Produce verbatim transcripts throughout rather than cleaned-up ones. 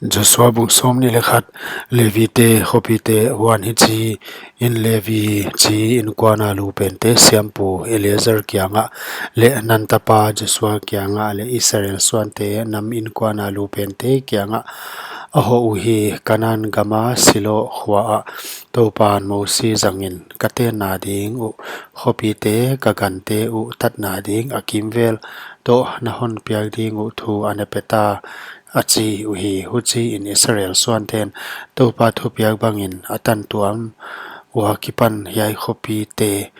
Joshua bung sawmnih leh khat. Levite khopite huan hichiin Levi chi inkuana lupente siampu Eleazar kiangah leh Nun tapa Joshua kiangah leh Israel suante nam inkuana lupente kiangah a hoh uhi: Kanan gama Silo khuaah Toupan Mosi zangin ka tenna ding uh khopite ka gante uh tatna ding a kimvel toh na honpiak ding uh thu ana peta, a chi uhi. Huchiin Israel suanten Toupa thupiak bangin a tantuam ua kipan hiai khopite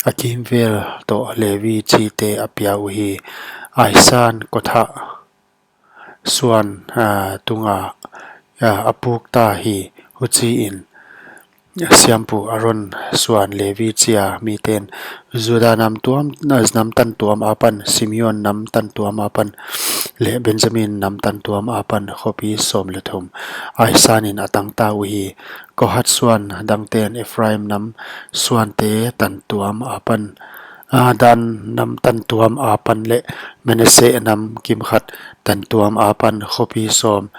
a kimvel toh Levi chite a pia uhi. Aisan Kohat suan, ah, tunga, ah, a pukta hi. Huchiin siampu Aron suan Levi chia miten Juda nam tuam, nam tantuam apan, Simeon nam tantuam apan leh Benjamin nam tantuam apan khopi sawm leh thum aisanin a tangta uhi. Kohat suan dangten Ephraim nam suante tantuam apan, ah, Dan nam tantuam apan leh Manasseh nam kimkhat tantuam apan khopi sawm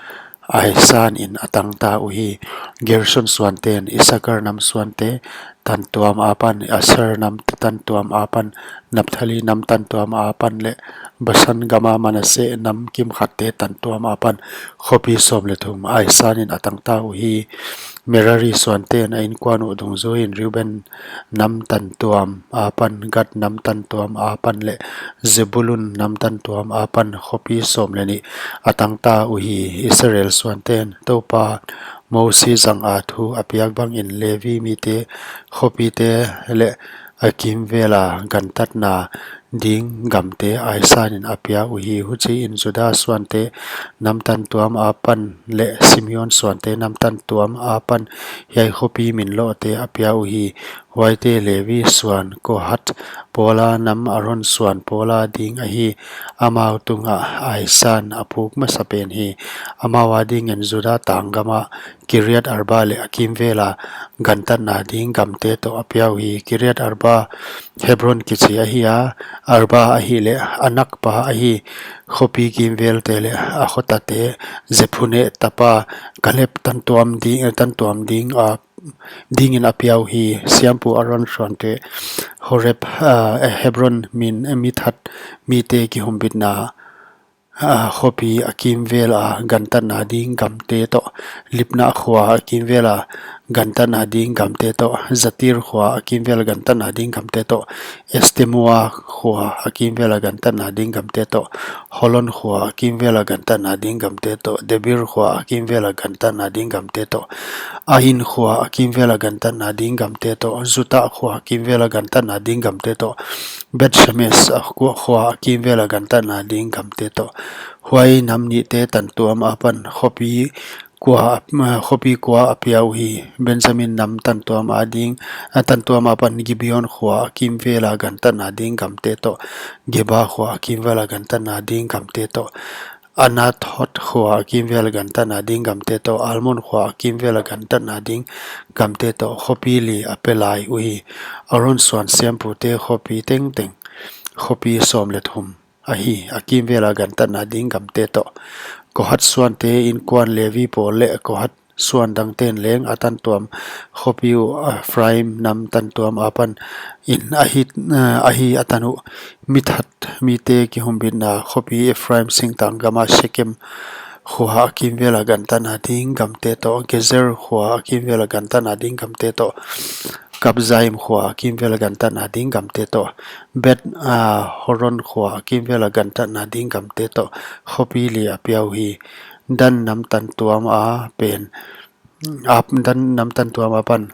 aisanin a tangta uhi. Gerson suanten Issakar nam suante tantuam apan, Asher nam tantuam apan, Naphtali nam tantuam apan leh Basan gama Manasseh nam kimkhatte tantuam apan khopi sawm leh thum aisanin a tangta uhi. Merari suanten a inkuan uh dungzuiin Reuben nam tantuam apan, Gad nam tantuam apan leh Zebulun nam tantuam apan khopi sawm leh nih a tangta uhi. Israel suanten Toupa Mosi zanga thu a piak bangin Levi mite khopite leh a kimvela gantatna ding gamte aisanin a pia uhi. Huchiin Juda suante nam tantuam apan leh Simeon suante nam tantuam apan hiai khopi minlohte a pia uhi. Huaite Levi suan Kohat pawla nam Aron suan pawla ding ahi. Amau tungah aisan a puk masapen hi. Amau adingin Juda tang gama Kiriat Arba leh a kimvela gantatna ding gamte toh a pia uhi. Kiriat Arba Hebron kichi ahi a, Arba ahihleh Anak pa ahi. Khopi kimvelte leh a khotate Jephunneh tapa Kaleb tantuam ding, tantuam ding a, dingin a pia uhi. Siampu Aron suante Horeb, ah, Hebron min, mi that mite kihumbitna, ah, khopi a kimvela gantatna ding gamte toh, Libnah khua a kimvela gantatna ding gamte toh, Jatir khua a kimvela gantatna ding gamte toh, Estemoa khua a kimvela gantatna ding gamte toh, Holon khua a kimvela gantatna ding gamte toh, Debir khua a kimvela gantatna ding gamte toh, Ain khua a kimvela gantatna ding gamte toh, Juta khua a kimvela gantatna ding gamte toh, Beth Shemesh a khua, khua a kimvela gantatna ding gamte toh. Huai nam nihte tantuam apan khopi kua, khopi kua a pia uhi. Benjamin nam tantuam ading, a tantuam apan Gibeon khua a kimvela gantatna ding gamte toh, Geba khua a kimvela gantatna ding gamte toh, Anathoth khua a kimvela gantatna ding gamte toh, Almon khua a kimvela gantatna ding gamte toh, khopi li a pe lai uhi. Aron suan siampute khopi tengteng khopi sawm leh thum ahi, a kimvela gantatna ding gamte toh. Kohat suante inkuan Levi pawl leh Kohat suan dangten leng a tantuam khopi uh Ephraim nam tantuam apan in ahi, ahi a tan uh. Mi that mite kihumbitna khopi Ephraim singtang gama Shekem khua a kimvela gantatna ding gamte toh, Gezer khua a kimvela gantatna ding gamte toh, Kabzaim khua a kimvela gantatna ding gamte toh, Beth, ah, Horon khua a kimvela gantatna ding gamte toh, khopi li a pia uhi. Dan nam tantuam apan, ap, Dan nam tantuam apan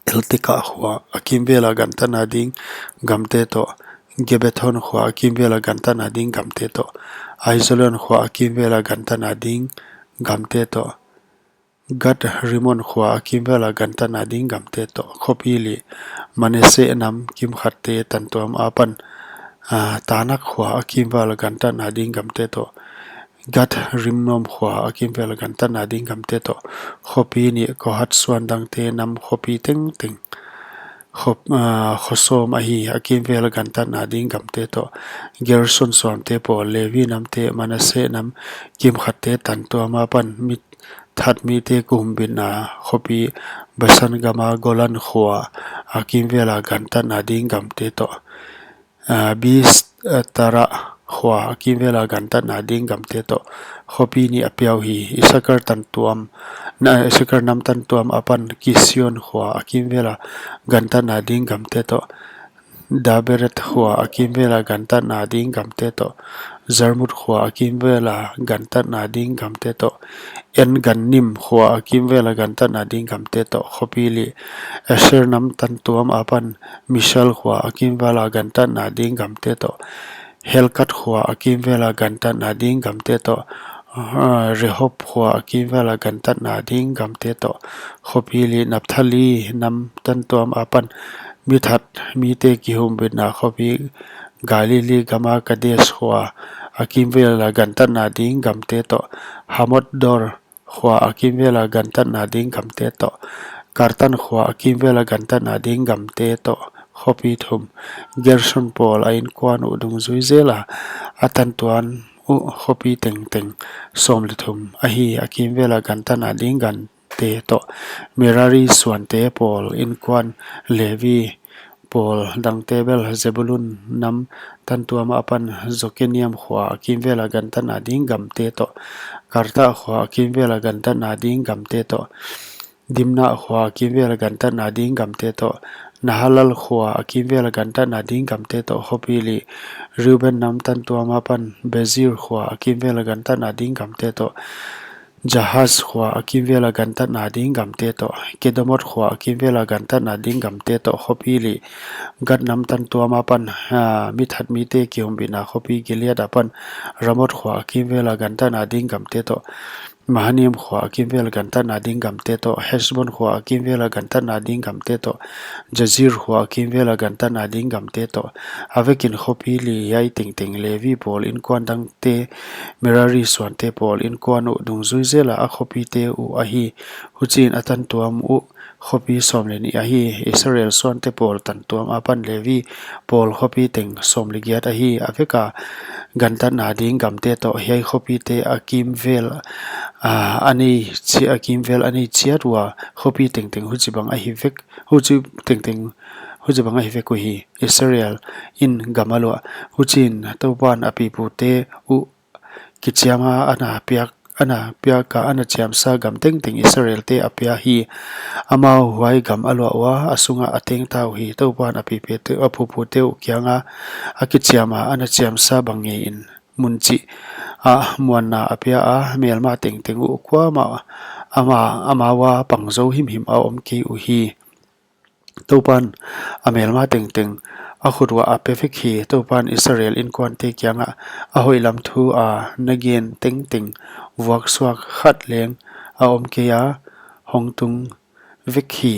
Eltekah khua a kimvela gantatna ding gamte toh, Gibbeton khua a kimvela gantatna ding gamte toh, Aizalon khua a kimvela gantatna ding gamte toh, Gath Rimmon khua a kimvela gantatna ding gamte toh, khopi li. Manasseh nam kimkhatte tantuam apan, ah, Taanak khua a kimvela gantatna ding gamte toh, Gath Rimmon khua a kimvela gantatna ding gamte toh, khopi nih. Kohat suan dangte nam khopi tengteng khop, ah, khosawm ahi, a kimvel a gantatna ding gamte toh. Gerson suante pawl, Levi namte, Manasseh nam kimkhatte tantuam apan mi that mite kihumbitna khopi Basan gama Golan khua a kimvel a gantatna ding gamte toh. Ah, Beeshtara khua a kimvel a gantatna ding gamte toh. Khopi nih a pia uhi. Isakar tantuam, na, Isakar nam tantuam apan Kision khua a kimvel a gantatna ding gamte toh. Dabereth khua a kimvel a gantatna ding gamte toh. Jarmuth khua a kimvel a gantatna ding gamte toh. En-gannim khua a kimvel a gantatna ding gamte toh. Khopi li. Asher nam tantuam apan Mishal khua a kimvel a gantatna ding gamte toh. Helkat khua a kimvel a gantatna ding gamte toh. Ah, Rehob khua a kimvel a gantatna ding gamte toh. Khopi li. Naphtali nam tantuam apan mi that mite kihumbitna khopi Galilee gama Kadesh khua a kimvel a gantatna ding gamte toh. Hamoth Dor khua a kimvel a gantatna ding gamte toh. Kartan khua a kimvel a gantatna ding gamte toh. Khopi thum. Gerson pawl a inkuan uh dungzui zel a, a tantuam uh khopi tengteng sawm le thum ahi, a kimvel a gantatna ding gamte toh. Merari suante pawl inkuan Levi pawl dangte bel Zebulun nam tantuam apan Jokneam khua a kimvel a gantatna ding gamte toh. Kartah khua a kimvel a gantatna ding gamte toh. Dimna khua a kimvel a gantatna ding gamte toh. Nahalal khua a kimvel a gantatna ding gamte toh. Khopi li. Reuben nam tantuam apan Bezer khua a kimvel a gantatna ding gamte toh. Jahaz khua a kimvel a gantatna ding gamte toh. Kedemoth khua a kimvel a gantatna ding gamte toh. Khopi li. Gad nam tantuam apan, ah, mi that mite kihumbitna khopi Gilead apan Ramoth khua a kimvel a gantatna ding gamte toh. Mahanaim khua a kimvel a gantatna ding gamte toh. Heshbon khua a kimvel a gantatna ding gamte toh. Jazer khua a kimvel a gantatna ding gamte toh. A vekin khopi li hiai tengteng Levi pawl inkuan dangte, Merari suante pawl inkuan uh dungzui zel a, a khopite uh ahi. Huchiin a tantuam uh khopi sawm le nih ahi. Israel suante pawl tantuam apan Levi pawl khopi teng sawm le giat ahi. A vek a gantatna ding gamte toh. Hiai khopite a kimvel, ah, a nei chi-, a kimvel a nei chiat ua, khopi tengteng huchibang ahi vek, huchi tengteng huchibang ahi vek uhi. Israel in gam a luah. Huchiin Toupan a pipute uh kichiam a, ana piak, ana piak a, ana chiamsa gam tengteng Israelte a pia hi. Amau huai gam a luah ua, a sunga a tengta uhi. Toupan a pipute, a pupute uh kianga a kichiam a, ana chiamsa bang ngeiin mun chih ah muanna a pia a, melma tengteng uh kuamah ama, amau a pang zou himhim a om kei uhi. Toupan a melma tengteng a khut uah a pe vek hi. Toupan Israel inkuante kiangah a hoihlam thu a na gen tengteng vuaksuak khat leng a om kei a, hong tung vek hi.